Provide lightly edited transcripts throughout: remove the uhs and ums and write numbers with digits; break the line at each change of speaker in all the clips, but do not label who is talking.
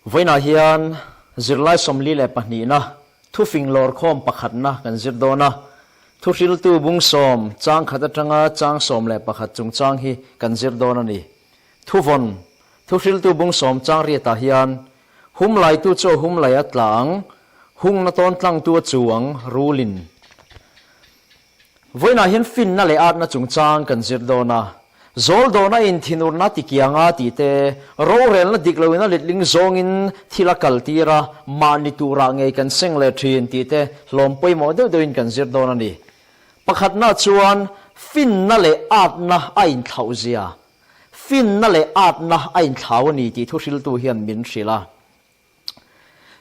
Vawiinah hian zirlai 42na thufing lawrkhawm pakhatna kan zir dawn a. Thuhriltu bung sawm chang khat atanga chang 11 chungchang hi kan zir dawn a ni. Thuvawn, Thuhriltu bung sawm chang riatah hian hum laitu chu a hum lai a tla ang, hungna tawn tlangtu a chu ang, rulin. Vawiinah hian finna leh atna chungchang kan zir dawn a. Zawl dawhna in thinurna ti kianga tih te, rorelna dik loin a letling zawngin thil a kal tir a, mahni turah ngei kan seng leh thin tih te hlawm pawimawh deuh deuhin kan zir dawn a ni. Pakhatna chuan finna leh atna a inthlauh zia, finna leh atna a inthlau a ni tih thuhriltu hian min hrilh a.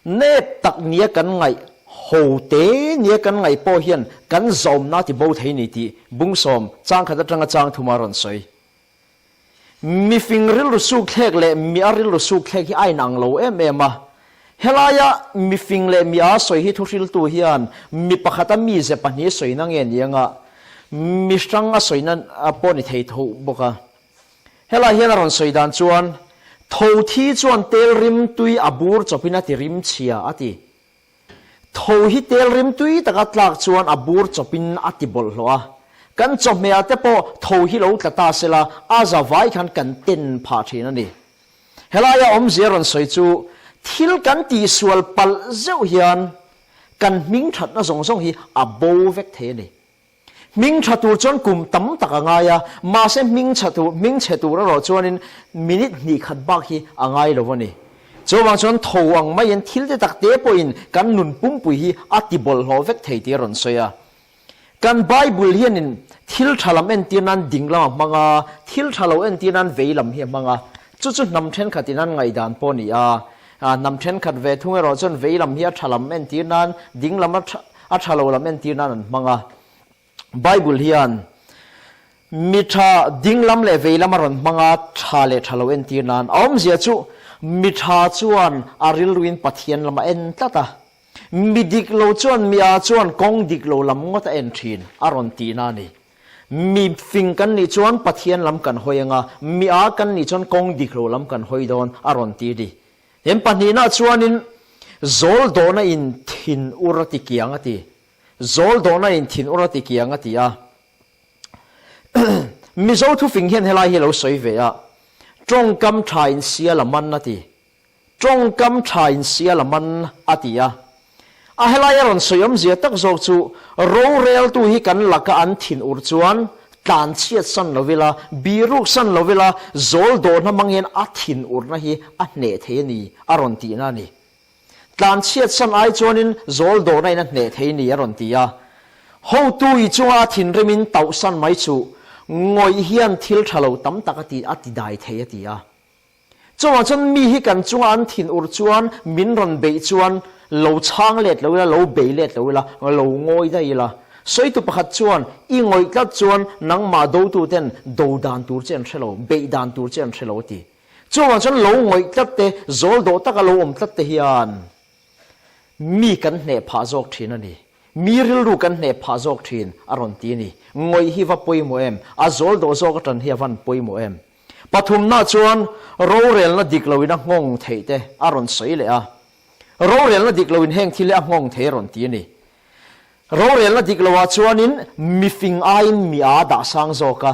Nep tak nia kan ngaih, ho te nia kan ngaih pawh hian kan zawmna ti bo thei ni tih bung sawm chang khat atanga chang thuma rawn sawi. Mifing rilru suk thlek leh mi a rilru suk thlek hi a inang lo em em a. Helaia mifing leh mi a sawi hi thuhriltu hian mi pakhata mize pahnih sawina nge ni anga mi hrang a sawina pawh ni thei tho bawk a. Helai hian a rawn sawi dan chuan, Tho thi chuan tel rim tui a bur chawpin a ti rim chhia, a ti. Tho hi tel rim tui taka tlak chuan a bur chawpin a ti bawlhhlawh a. Kan chawhmehah te pawh tho hi lo tla ta sela, a za vai khan kan ten phah thin a ni. Helaia awmzia rawn sawi chu, thil kan tihsual palh zeuh hian kan hming thatna zawng zawng hi a bo vek thei a ni. Hming tha tur chuan kum tam tak a ngai a, mahse hming chha tur, hming chhe tur erawh chuanin minute hnih khat bak hi a ngai lo a ni. Chuvang chuan tho ang maiin thil te tak te pawhin kan nun pumpui hi a ti bawlhhlawh vek thei tih a rawn sawi a. Kan Bible hianin thil tha lam entir nan ding lam a hmang a, thil tha lo entir nan vei lam hi a hmang a. Chu chu hnam thenkhatin an ngaihdan pawh a ni a, hnam thenkhat ve thung erawh chuan vei lam hi a tha lam entir nan ding lam a tha A tha lo lam entir nan an hmang a. Bible hian mi tha ding lam leh vei lam a rawn hmang a, tha leh tha lo entir nan. A awmzia chu mi tha chuan a rilruin Pathian lam a en tlat a, mi dik lo chuan mi a chuan kawng dik lo lam ngawt a en thin a rawn tihna a ni. Mi fing kan nih chuan Pathian lam kan hawi ang a, mi a kan nih chuan kawng dik lo lam kan hawi dawn a rawn ti a ni. Hem pahnihna chuanin zawl dawhna in thin ur a ti kiang a ti. Zawl dawhna in thin ur a ti kiang a ti a. Mizo thufing hian helai hi lo sawi ve a, tawngkam tha in sial a man a ti. Tawngkam tha in sial a man a ti a. A helai a rawn sawi awmzia tak zawk chu roreltu hi kan laka an thin ur chuan tlan chhiat san lo ila, biruk san lo ila, zawl dawhna hmang hian a thin urna hi a hneh thei a ni a rawn tihna a ni. Tlan chhiat san ai chuanin zawl dawhna in a hneh thei ni a rawn ti a. Hotu i chunga a thinrimin tauh san mai chuh ngawih hian thil tha lo tam tak a ti a ti dai thei a ti a. Chuvang chuan mi hi kan chunga an thin ur chuan min rawn beih chuan lo chhang let lo ila, lo bei let lo ila, lo ngawi daih ila. Sawitu pakhat chuan i ngawih tlat chuan nangmah dotu ten do dan tur che an hre lo, beih dan tur che an hre lo a ti. Chuvang chuan lo ngawih tlat te, zawl dawh taka lo awm tlat te hian mi kan hneh phah zawk thin a ni. Mi rilru kan hneh phah zawk thin a rawn ti a ni. Ngawih hi va pawimawh em? A zawl dawh zawk atan hi a van pawimawh em? Pathumna chuan rorelna dik loin a nghawng theih te a rawn sawi leh a. Rorelna dik loin heng thil hi a nghawng thei a rawn ti a ni. Rorelna dik loah chuanin mifing aiin mi a dah sang zawk a.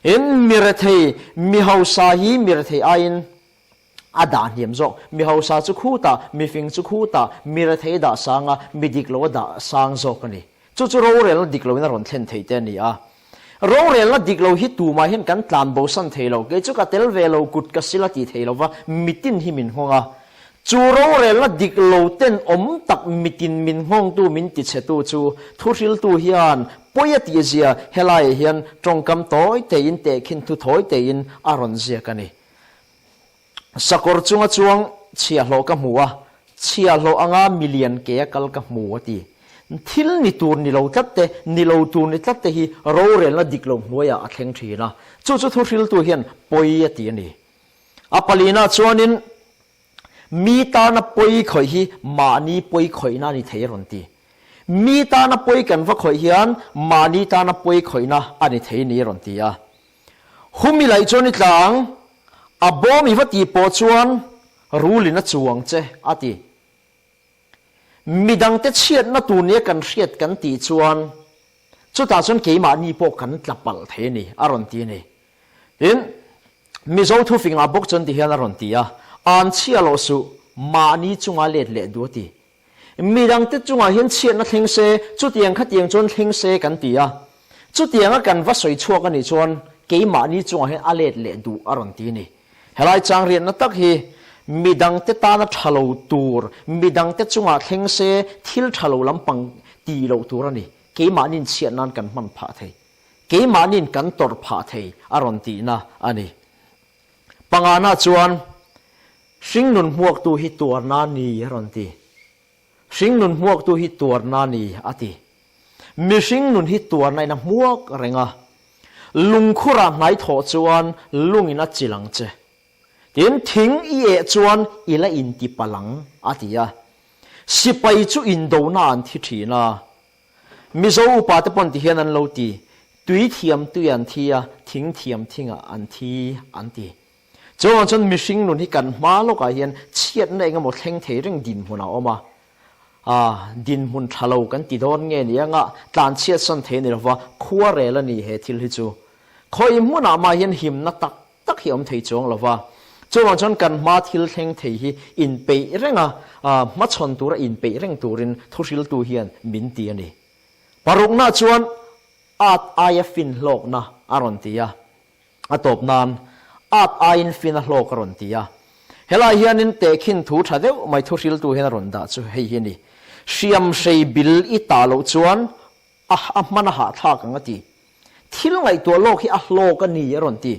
In mi rethei, mi hausa hi mi rethei aiin a dah hniam zawk. Mi hausa chu khutah, mifing chu khutah, mi rethei a dah sang a, mi dik lo a dah sang zawk a ni. Chu chu rorelna dik loin a rawn thlen thei te a ni a. Rorelna dik lo hi tumah hian kan tlan bosan thei lo. Kei chu ka tel ve lo, kut ka sil a ti thei lo va, mitin hi min nghawng a. Chu rorelna dik lo ten awm tak mitin min nghawngtu min ti chhetu chu thuhriltu hian pawi a tihzia helaiah hian tawngkam tawi tein tehkhin thu thawi tein a rawn ziak a ni. Sakawr chunga chuang chhiahhlawh ka hmu a, chhiahhlawh anga milian ke a kal ka hmu a ti. Thil ni tur ni lo tlat te, ni lo tur ni tlat te hi rorelna dik lo hnuaiah a thleng thin a, chu chu thuhriltu hian pawi a ti a ni. A palina chuanin mi tana pawi khawih hi mahni pawi khawihna a ni thei a rawn ti. Mi tana pawi kan va khawih hian mahni tana pawi khawihna a ni thei ni a rawn ti a. Humi laih chuan i tla ang, a bawm i va tih pawh chuan Rulin a chuang che, a ti. Midangte chhiatna tur nia kan hriat kan tih chuan chutah chuan keimahni pawh kan tla palh thei a ni, a rawn ti a ni. Tin, Mizo thufingah bawk chuan ti hian a rawn ti a, An chhia loh suh, mahni chunga let leh duh a ti. Midangte chungah hian chhiatna thleng se, chutiang khatiang chuan thleng se kan ti a. Chutianga kan va sawi chhuak a nih chuan keimahni chungah hian a let leh duh a rawn ti a ni. Helai chang riatna tak hi midangte tana tha lo tur, midangte chungah thleng se thil tha lo lampang ti loh tur a ni. Keimahni'n chhiat nan kan hman phah thei. Keimahni'n kan tawrh phah thei a rawn tihna a ni. Pangana chuan hringnun hmuaktu hi tuarna ni a rawn ti. Hringnun hmuaktu hi tuarna ni a ti. Mihring nun hi tuarna in a hmuak reng a. Lungkhurah hnai thawh chuan lungin a chil ang che. Tin, thing i eh chuan i la inti palh ang a ti a. Sipai chu indona an thi thin a. Mizo upa te pawn ti hian an lo ti, Tui thiam tui an thi a, thing thiam thingah an thi an ti. Chuvang chuan mihring nun hi kan hma lawkah hian chhiatna eng emaw thleng thei reng dinhmun a awm a, ah dinhmun tha lo kan ti dawn nge ni anga tlan chhiatsan thei a ni lova, khuarel a ni he thil hi chu. Khawi hmunah mah hian himna tak tak hi a awm thei chuang lova, chuvang chuan kan hma thil thleng thei hi inpeih reng a, hmachhawn tura inpeih reng turin thuhriltu hian min ti a ni. Parukna chuan at aia fin hlawkna a rawn ti a. A tawp nan, at aiin fin a hlawk a rawn ti a. Helai hianin tehkhin thu tha deuh mai thuhriltu hian a rawn dah chu hei hi a ni. Hriam hrei bil i tah loh chuan a a hman a hahthlak ang a ti. Thil ngaihtuah lawk hi a hlawk a ni a rawn ti.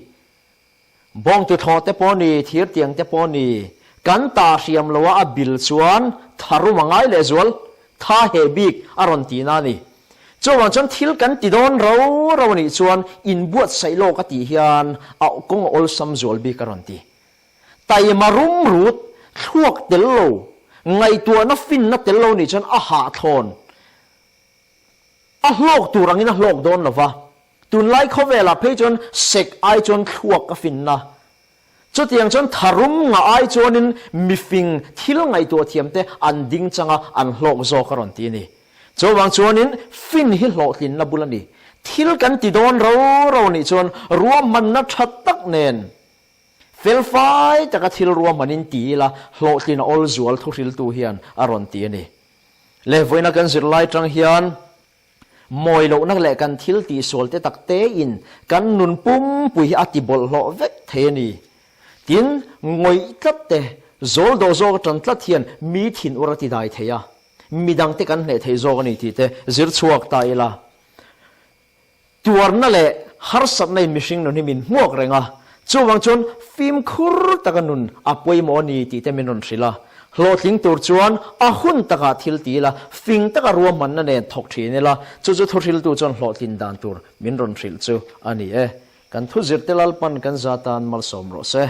Bawngtu thlawh te pawh ni, thir tiang te pawh ni, kan tah hriam loa a bil chuan tharum a ngai lehzual, tha heh bik a rawn ti na a ni. Chuvang chuan thil kan ti dawn ro ro a nih chuan inbuatsaih lawk a tih hian a kawng a awlsam zual bik a rawn ti. Taima rum rut, thluak tel lo, ngaihtuahna finna tel lo nih chuan a hahthlawn. A hlawk tur angin a hlawk dawn lo va, tunlai khawvelah phei chuan sek ai chuan thluak a finna. Chutiang chuan tharum ngah ai chuanin mifing thil ngaihtuah thiamte an ding chang a, an hlawk zawk a rawn ti a ni. Chuvang chuanin fin hi hlawhtlinna bul a ni. Thil kan ti dawn ro ro nih chuan ruahmanna tha tak nen felfai taka thil ruahmanin ti ila hlawhtlin a awl zual thuhriltu hian a rawn ti a ni. Leh vawiina kan zirlai tang hian mawi lohna leh kan thil tihsual te tak tein kan nun pumpui hi a ti bawlhhlawh vek thei a ni. Tin, ngawih tlat te, zawl dawh zawk atan tlat hian mi thin ur a ti dai thei a, midangte kan hneh thei zawk a ni tih te zir chhuak ta ila. Tuarna leh harsatna in mihring nun hi min hmuak reng a, chuvang chuan fimkhur taka nun a pawimawh a ni tih te min rawn hrilh a. Hlawhtling tur chuan a hun takah thil ti ila, fing taka ruahmanna nen thawk thin ila, chu chu thuhriltu chuan hlawhtlin dan tur min rawn hrilh chu a ni e. Kan thuzirte Lalpan kan za tan malsawm rawh se.